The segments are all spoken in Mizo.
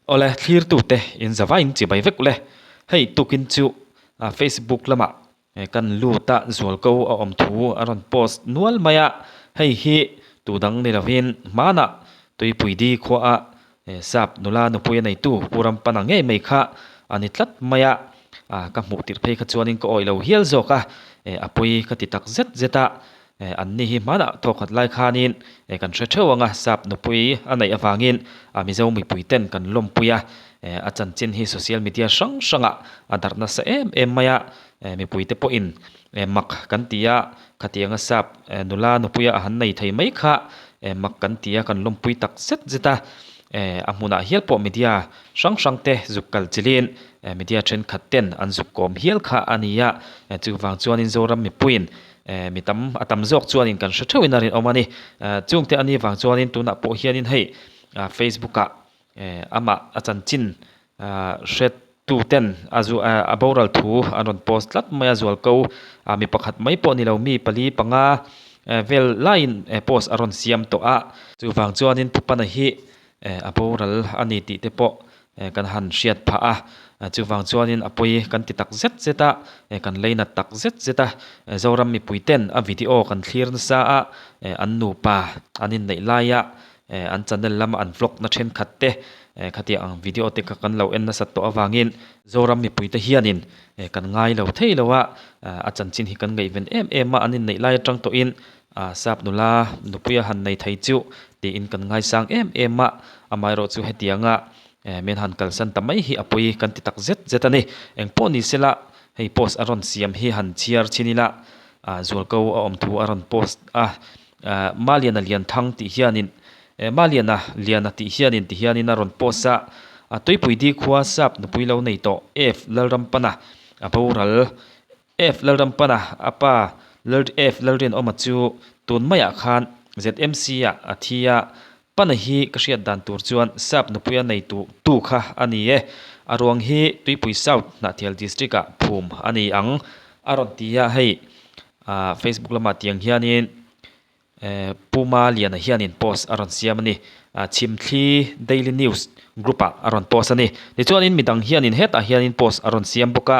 Awle, thlirtute in zavaiin chibai vek ule. Hei tukin chu Facebook lamah kan lut a, zualko a awm thu a rawn post nual mai a. Hei hi tu dang ni lovin hmanah Tuipuidi khuaah sap nula nupui a neitu Pu Rampana ngei mai kha a ni tlat mai a. Ka hmuh tirh phei kha chuanin ka awih lo hial zawk a, a pui ka ti tak zet zet a. An ni hi hmanah thawkhat lai khanin kan hre theuh ang a, sap nupui a neih avangin Mizo mipuiten kan lawmpui a, a chanchin hi social media hrang hrangah a darh nasa em em mai a, mipuite pawhin mak kan ti a, khatianga sap nula nupuia a han nei thei mai kha mak kan ti a, kan lawmpui tak zet zet a, a hmunah hial pawh media hrang hrangte zuk kal chilhin media thenkhat ten an zuk kawm hial kha a ni a, chuvang chuanin Zoram mipuiin Mi tam a tam zawk chuanin kan hre theuhin a rinawm a ni. Chungte a ni vang chuanin tunah pawh hianin hei Facebook-ah amah a chanchin hretuten a zu a boral thu an rawn post tlat mai a, zualko mi pakhat mai pawh ni lo mi pali panga vel laiin post a rawn siam tawh a. Chuvang chuanin Pupana hi a boral a ni tih te pawh kan han hriat phah a, chuvang chuanin a pawi kan ti tak zet zet a, kan leinat tak zet zet a, Zoram mipui ten a video kan thlir nasa a, an nupa an inneih laia an channel lama an vlog na thenkhat te khatiang ang video te kha kan lo en nasat tawh avangin Zoram mipui te hianin kan ngai lo thei lo a, a chanchin hi kan ngaihven em em a, an inneih lai atang tawhin Sap nula nupuia han nei thei chu tiin kan ngaisang em em a, amaherawh chu hetianga min han kalsan ta mai hi a pawi kan ti tak zet zet a ni. Engpawh ni sela hei post a rawn siam hi han chhiar chhin ila, zualko a awm thu a rawn post a, Maliana Lianthang tih hianin Maliana Liana tih hianin ti hianin a rawn post a, Tuipuidi khua sap nupui lo nei tawh F Lalrampana a boral F Lalrampana a pa Lal F Lalrinawma chu tun maiah khan ZMC ah a thi a, Pana hi ka hriat dan tur chuan sap nupuia nei tu tu kha a ni e. A ruang hi Tuipui South Hnahthial District ah phum a ni ang a rawn ti a, hei Facebook lamah tiang hianin Pu Maliana hianin post a rawn siam a ni. Chhimthli Daily News group-ah a rawn post a ni. Tichuanin midang hianin hetah hianin post a rawn siam bawk a.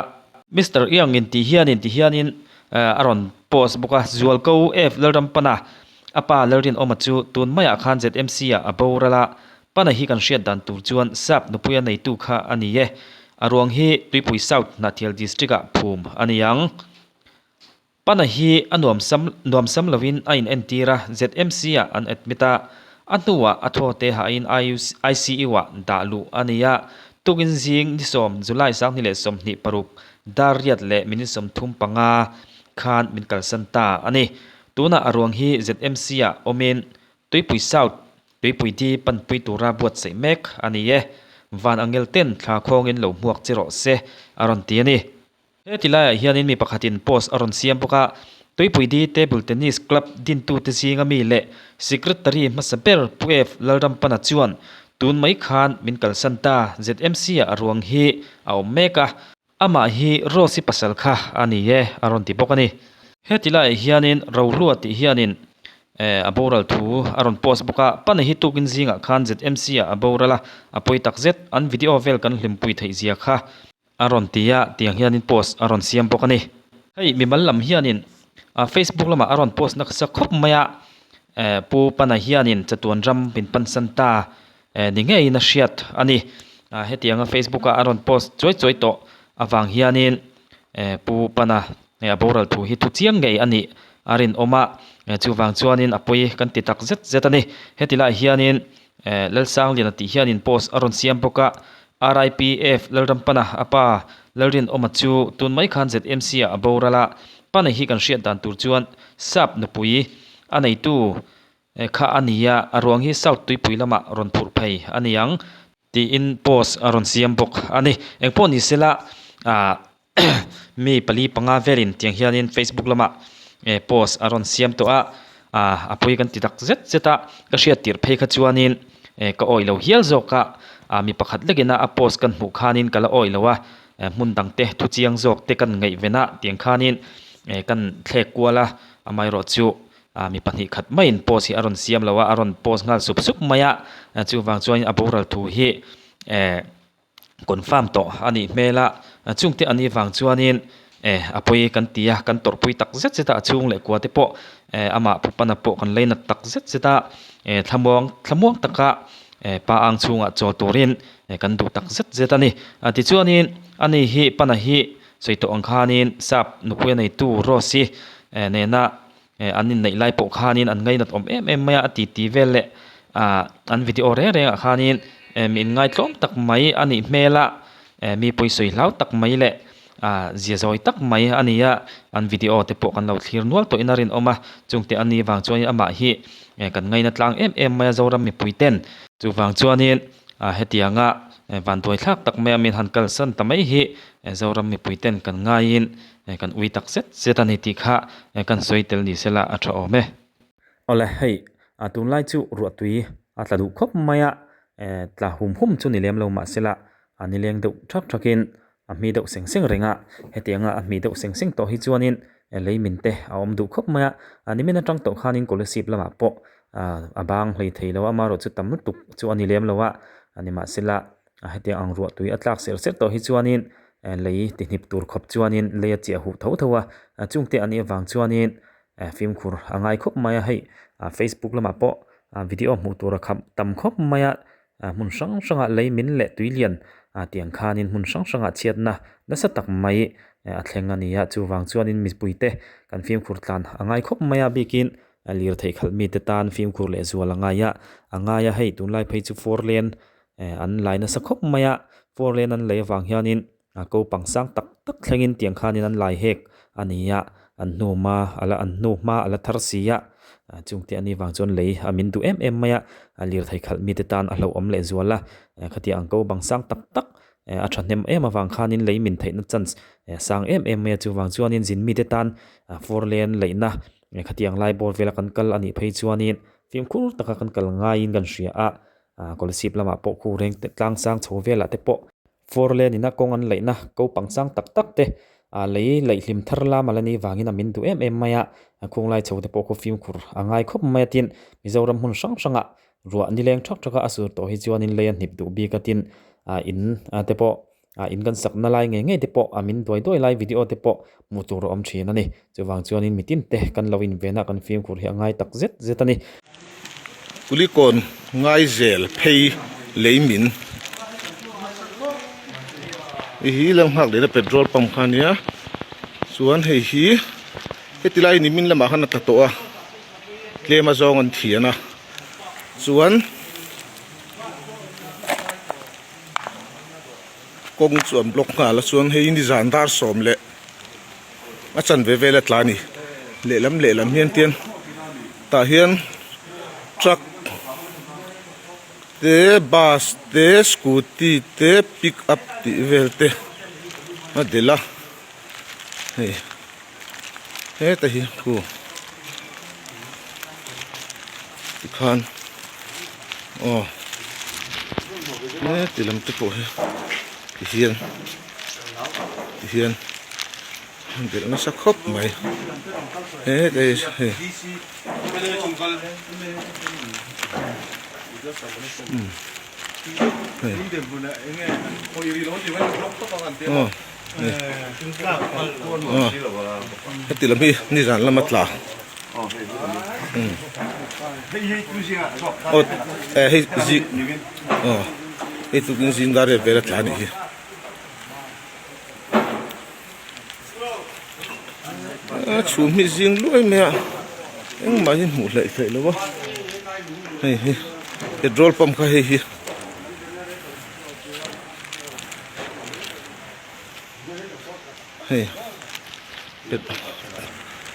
Mister Iangin tih hianin ti hianin a rawn post bawk a. Zualko F Lalrampana a pa Lalrinawma chu tun maiah khan ZMC-ah a boral a. Pana hi kan hriat dan tur chuan sap nupuia neitu kha a ni e. A ruang hi Tuipui South Hnahthial District-ah phum a ni ang. Pana hi a nuamsam nuamsam lovin a inentir a, ZMC-ah an admit a, a hnuah a thaw te hahin ICU-ah dah luh a ni a. Tukin zing ni sawm July 2026 dar riat leh minute 35 khan min kalsan ta a ni. Tunah a ruang hi ZMC-ah awmin Tuipui South, Tuipui Di panpui tura buatsaih mek a ni e. Van angel ten thla khawngin lo hmuak che rawh se a rawn ti a ni. Heti laiah hianin mi pakhatin post a rawn siam bawk a, Tuipui Di Table Tennis Club dintute zinga mi leh Secretary hmasa ber Pu F Lalrampana chuan tun mai khan min kalsan ta, ZMC-ah a ruang hi a awm mek a, amah hi Rose-i pasal kha a ni e a rawn ti bawk a ni. Heti laiah hianin Rohlua tih hianin a boral thu a rawn post bawk a, Pana hi tukin zingah khan ZMC-ah a boral a, a pawi takzet, an video vel kan hlimpui theih zia kha. A rawn ti a, tiang hianin post a rawn siam bawk a ni. Hei mimal lam hianin Facebook lamah a rawn post nasa khawp mai a, Pu Pana hianin chatuan ram min pansan ta ni ngeiin a hriat a ni. Hetianga Facebook-a a rawn post chuai chuai tawh avang hianin Pu Pana a boral thu hi thu chiang ngei a nih a rinawm a, chuvang chuanin a pawi kan ti tak zet zet a ni. Heti lai hianin Lalsangliana tih hianin post a rawn siam bawk a, RIPF Lalrampana a pa Lalrinawma chu tun mai khan ZMC ah a boral a, Pana hi kan hriat dan tur chuan sap nupui a neitu kha a ni a, a ruang hi South Tuipui lamah rawn phurh phei a ni ang tiin post a rawn siam bawk a ni. Engpawh ni sela mi pali panga velin tiang hianin Facebook lamah post a rawn siam tawh a, a pawi kan ti tak zet zet a, ka hriat tirh phei kha chuanin ka awih lo hial zawk a, mi pakhat lekin a post kan hmuh khanin ka la awih lo a, hmun dang te thu chiang zawk te kan ngaihven a tiang khanin kan thlek kual a, amaherawh chu mi pahnih khat maiin post hi a rawn siam lo a, a rawn post nghal sup sup mai a, chuvang chuanin a boral thu hi. eh confirm tawh a nih hmel a, chungte a nih vang chuanin eh a pawi kan ti a, kan tawrhpui tak zet zet a, a chhung leh kua te pawh eh amah Pupana pawh kan lei nat tak zet zet a, eh thlamuang thlamuang taka eh pa ang chhungah chawl turin eh kan duh tak zet zet a ni. Tichuanin ani hi Pana hi sawi tawh ang khanin sap nupui a neitu Rose-i eh nena Eh an inneih lai pawh khanin an ngainat awm em em mai a, a titi vel leh ah an video reng reng ah khanin eh mi inngaitlawm tak mai a nih hmel a, eh mi pawisawi hlau tak mai leh ah zia zawi tak mai a ni a, an video te pawh kan lo thlir nual tawhin a rinawm a, chungte a ni vang chuanin amah hi eh kan ngaina tlang em em mai a Zoram mipui ten. Chuvang chuanin ah hetianga vanduai thlak tak mai a min han kalsan ta mai hi Zoram mipui ten kan ngaiin Kan ui tak zet zet a ni tih kha kan sawi tel ni sela a tha awm e. Awle hei tunlai chu ruahtui a tla duh khawp mai a, tla hum hum chu ni lem lo mah sela a nileng deuh thak thakin a hmi deuh seng seng reng a, hetianga a hmi deuh seng seng tawh hi chuanin lei min te a awm duh khawp mai a, nimin atang tawh khanin Kolasib lamah pawh a bang hlei thei lo a, amaherawhchu chu tam lutuk chu a ni lem lo a, nimahsela Hetiang ang ruah tui a tlak ser ser tawh hi chuanin lei ti hnip tur khawp chuanin lei a chiah huh tho tho a, chungte a nih avang chuanin fimkhur a ngai khawp mai a, hei facebook lamah pawh video hmuh tur a kham tam khawp mai a, hmun hrang hrangah lei min leh tui lian tiang khanin hmun hrang hrangah chhiatna nasa tak mai a thleng a ni a, chuvang chuanin mipuite kan fimkhur tlan a ngai khawp mai a bikin lirthei khalh mite tan fimkhur lehzual a ngai a, a ngai a hei tunlai phei chu four lane Eh an lai nasa khawp mai a, four lane an lei avang hianin a ko pang sang tak tak thlengin tiang khanin an lai hek a ni a, an hnu hma a la an hnu hma a la thar si a, chungte a nih vang chuan lei a min duh em em mai a, a lirthei khalh mite tan a hlauhawm leh zual a, khatiang ang ko bang sang tak tak a thahnem em avang khanin lei min theihna chance a sang em em mai a, chuvang chuanin zin mite tan four lane leihna khatiang lai bawr vela kan kal a nih phei chuanin fimkhur taka kan kal ngaiin kan hria a. Ah Kolasib lamah pawh khu reng te tlang sang chho velah te pawh four lane ina kawng an laihna ko pang sang tak tak te ah lei laih hlim thar lam a la nih vangin a min duh em em mai a, a khung lai chho te pawh khu fimkhur a ngai khawp mai a tin Mizoram hmun hrang hrangah ruah nileng thak thak a a sur tawh hi chuanin lei a hnip duh bik a tin ah in te pawh ah in kan sakna lai ngei ngei te pawh a min duai duai lai video te pawh hmuh tur a awm thin a ni. Chuvang chuanin mitin te kan lo inven a kan fimkhur hi a ngai tak zet zet a ni. Kulikawn Ngaizel phei lei min hei hi lam nghak lehna petrol pump kha a nia chuan hei hi heti lai nimin lamah khan a tla tawh a tlem azawng an thian a chuan. Kawng chu an block nghal a chuan hei nizan dar sawm leh a chanve vel a tla a ni lehlam lehlam hian tian tah hian truck te bus te scooty te pick up tih vel te a delh a hei heta hi khu tikhan aw heti lam te pawh hi tihian tihian a delh nasa khawp mai heta hi hei hei aw. Heti lam hi nizan lama tla aw eh hei zi aw hei tukin zing dar riat vel a tla a nih hi a chhum hi zing luai mai a engmah hi hmuh hleih theih loh a hei hi petrol pump kha hei hi. Hei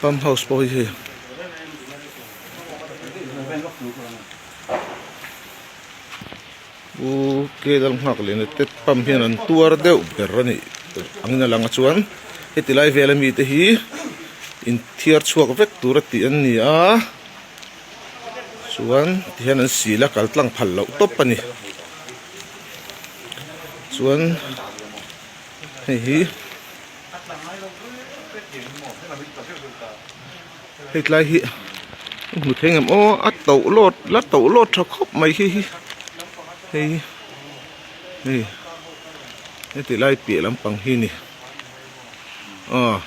pump house pawh hi hei u ke dal nghak leh na te pump hian an tuar deuh ber a nih angin a lang a chuan heti lai vel ami te hi inthiar chhuak vek tur a tih an ni a. Chuan tihian an sil a kal tlang phal loh tawp a ni chuan hei hi hei tlai hi hmu thei ngem aw a to lawt la to lawt tha khawp mai khi hi hei hi. Hei heti lai piah lampang hi ni aw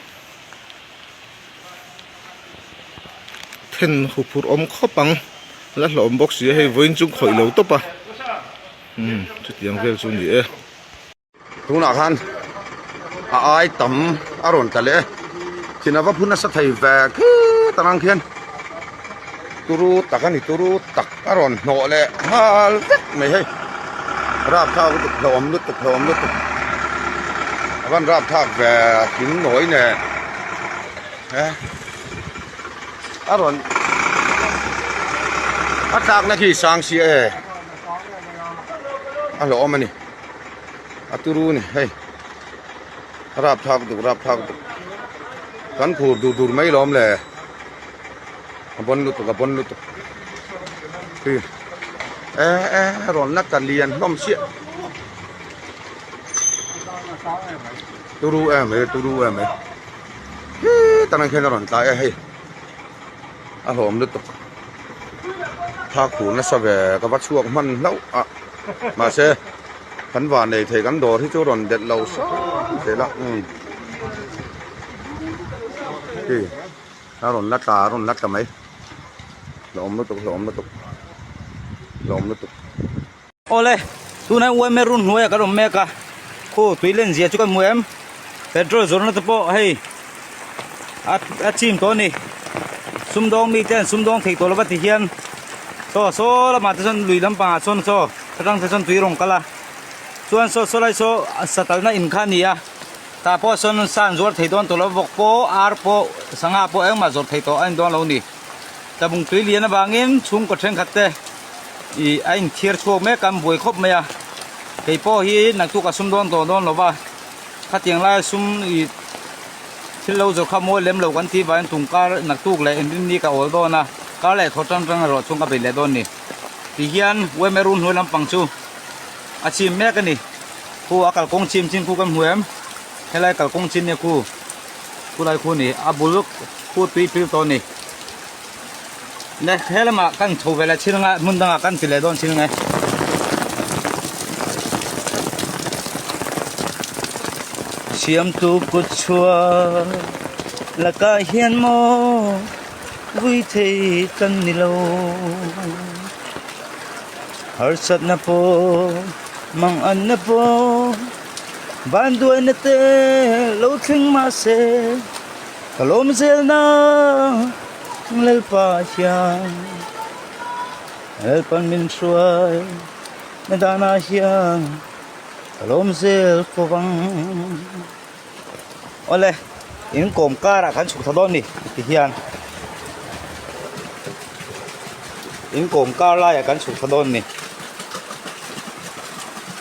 then huphurh awm khawp ang la hlawm bawk si a hei vawiin chu khawih lo tawp a umm chutiang vel chu a ni e. Tunah khan a ai tam a rawn tla leh e thin a va phun nasa thei ve khit ang ang khian turu tak a ni turu tak a rawn hnawh leh nghal vek mai hei rapthlak lutuk hlauhawm lutuk hlauhawm lutuk a van rapthlak ve thing nawi nen e a rawn a tlakna khi sang sia e a hlauhawm a ni. A turu ni hei a rapthlak duk rapthlak duk kan khur dur dur mai lawm le a bawn lutuk a bawn lutuk hi e e rawn la ta lian hlawm chiah turu em mai turu em mai hi tanang khian a rawn tlai a hei a hlawm lutuk thla khur nasa ve ka va chhuak hman hlauh a mahse kan van nei thei kan dawr hi chu rawn delh lo sang zel a umm hei a rawn la tla a rawn la tla mai hlauhawm lutuk hlauhawm lutuk hlauhawm lutuk. Awle tunah hian uaime run hnuaiah kan awm mek a khu tui len zia chu kan hmu em petrol zawrhna te pawh hei a a chim tawh a ni sumdawng mite an sumdawng thei tawh lova ti hian saw saw lamah te chuan lui lampangah chuan saw atang te chuan tui a rawn kal a chuan saw saw lai saw satalna in kha a ni a tah pawh sawn sa an zuar thei dawn tawh lo vawk pawh ar pawh sangha pawh engmah zawrh thei tawh a ni dawn lo a ni tlabung tui lian avangin chhungkaw thenkhat te. Ih a inthiar chhuak mek a an buai khawp mai a kei pawh hi naktuk a sum dawn tawh dawn lo va khatiang laia sum ih thil lo zawrh kha mawi lem lo kan tih vangin tum kar naktuk leh inrinni ka awl dawn a kar leh thaw tan tan erawh chuan ka bei leh dawn a ni ti hian uaime run hnuai lampang chu a chim mek a ni khu a kalkawng chim chin khu kan hmu em helai kalkawng chin nia khu khulai khu a ni a bul khu tui pil tawh a ni. Le he lamah kan chho ve leh thil anga hmun dangah kan ti leh dawn thil nge. Siamtu kut chhuah lakah hian maw vui thei kan ni lo. Harsatna pawh manganna pawh vanduaina te lo thleng mahse ka lawm zelna. Lalpa hian Lalpan min hruai na danah hian ka lawm zel ko vang. Awle in kawm karah kan chhuk thla dawn ni ti hian in kawm kar laiah kan chhuk thla dawn ni.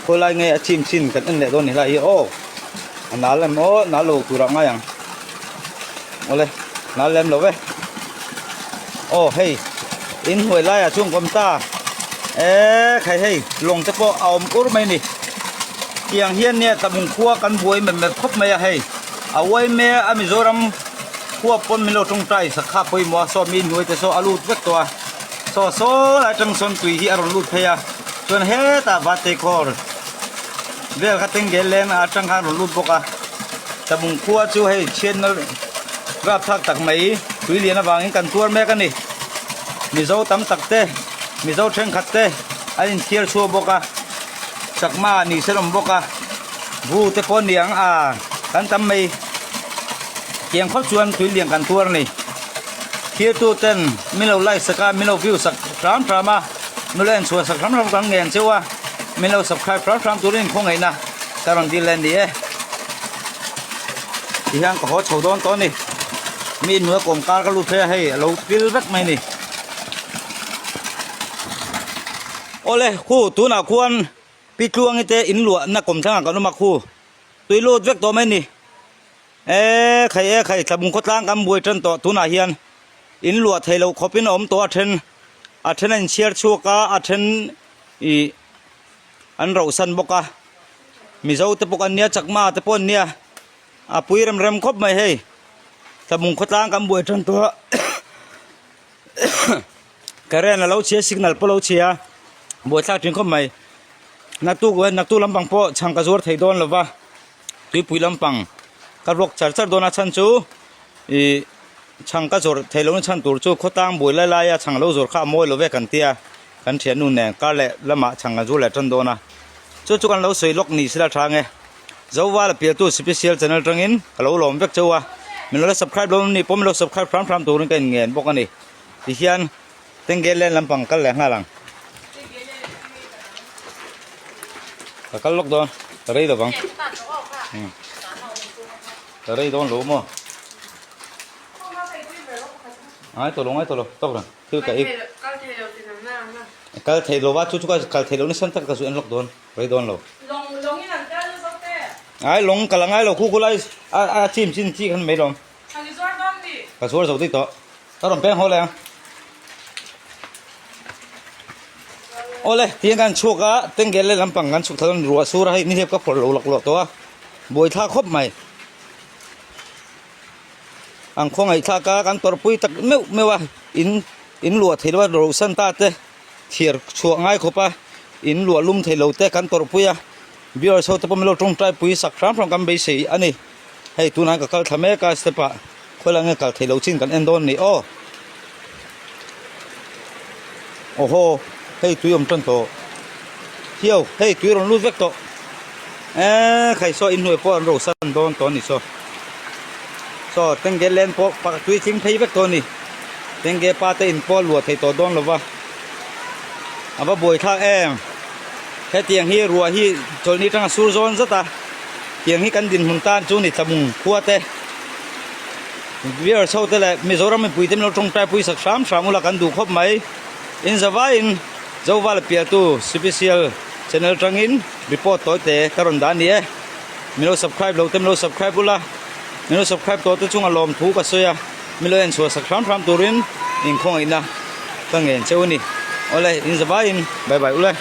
Khawilai nge a chim chin kan en leh dawn ni lai hi aw a nal em aw nal lo turah ngai ang. Awle nal lem lo ve aw hei in hnuai laiah chuan ka awm ta eee khai hei lawng te pawh a awm ur mai a ni tiang hian nia tlabung khua kan buai mep mep khawp mai a hei a uai mek a Mizoram khua pawn min lo tawngtai sak kha pawimawh a saw mi hnuai te saw a lut vek tawh a saw saw lai atang sawn tui hi a rawn lut phei a chuan hetah Vatekhawr vel kha tengel leng atang khan a rawn lut bawk a. Tlabung khua chu hei chhiatna rapthlak tak mai tui lian avangin kan tuar mek a ni. Mizo tam tak te, Mizo thenkhat te an inthiar chhuak bawk a, Chakma ni sen awm bawk a, Vu te pawh ni ang a, kan tam mai. Tiang khawp chuan tui lian kan tuar a ni. Thirtu ten min lo like sak a, min lo view sak hram hram a, min lo en chhuah sak hram hram kan ngen cheu a, min lo subscribe hram hram turin khawngaihna ka rawn dil a ni e. Ti hian ka haw chho dawn tawh a ni. Mi inhnuai kawm kar ka lut phei a hei a lo pil vek mai a ni. Awle khu tunah khuan Pi Tluangi te in luahna kawmthlangah kan awm a khu tui lut vek tawh mai a ni. E khai e khai Tlabung khawtlang kan buai tan tawh tunah hian in luah thei loh khawpin a awm tawh a then a then a inchhiar chhuak a a then ih an rauhsan bawk a Mizo te pawh kan nia Chakma te pawh an nia a pui rem rem khawp mai hei Tlabung khawtlang kan buai tan tawh a current a lo chhia signal pawh a lo chhia buaithlak thin khawp mai. Naktuk naktuk lampang pawh chhang ka zuar thei dawn lo va, tuipui lampang ka vlog char char dawn a chhan chu ih chhang ka zawrh theih lohna chhan tur chu khawtlang buai lai laia chhang lo zawrh kha a mawi lo ve kan tia kan thiannu nen kar leh lamah chhang kan zuar leh tan dawn a chu chu kan lo sawi lawk ni sila tha nge Zoval a pialtu special channel tangin ka lo lawm vek chauh a min lo la subscribe lo ni pawh min lo subscribe hram hram turin ka inngen bawk a ni tihian Tengge len lampang kal leh nghal ang. Ka kal lawk dawn, ka rei lovang. Ka rei dawn lo maw? Ngai tawh lo, ngai tawh lo, tawk reng. Thil ka ei. Kal thei lo va, chu chu ka kal thei lo nasa tak ka zu en lawk dawn, rei dawn lo. Ai lawng kal a ngai lo, khu khu lai a chim chin chi khan mai lawm. Ka zuar zo daih tawh. Ka rawn peng haw leh ang. Awle, tiang kan chhuak a, tengel leh lampang kan chhuk thla dawn ruah sur a hei nihliap ka phawrh lo laklawh tawh a, buaithlak khawp mai. Ang khawngaihthlak a, kan tawrhpui tak meuh meuh a, in in luah thei lo a, rohsan ta te thiar chhuah ngai khawp a, in luah lum thei lo te kan tawrhpui a, viewers ho te pawh min lo tawngtai pui sak hram hram kan beisei a ni. Hei tunah ka kal thla mek a step ah khawi nge kal theih loh chin kan en dawn ni aw awhaw hei tui awm tan tawh hiau hei tui rawn lut vek tawh eee khai saw inhnuai pawh an ro san dawn tawh a ni saw saw tengge len pawh pakhat tui tling phei vek tawh a ni tengge pa te in pawh a luah thei tawh dawn lo va a va buai thlak em hetiang hi ruah hi chawlhni atanga sur zawn zat a. Tiang hi kan dinhmun tan chu ni Tlabung khua te, Viewers ho te leh Mizoram mipui te min lo tawngtai pui sak hram hram ula kan duh khawp mai. In zavaiin Zovala pialtu Sipisial channel tangin report tawi te ka rawn dah a ni e. Min lo subscribe lo te min lo subscribe ula, min lo subscribe tawh te chunga lawmthu ka sawi a, min lo en chhuah sak hram hram turin inkhawngaihna ka ngen cheu a ni. Awle, in zavaiin bye bye ule.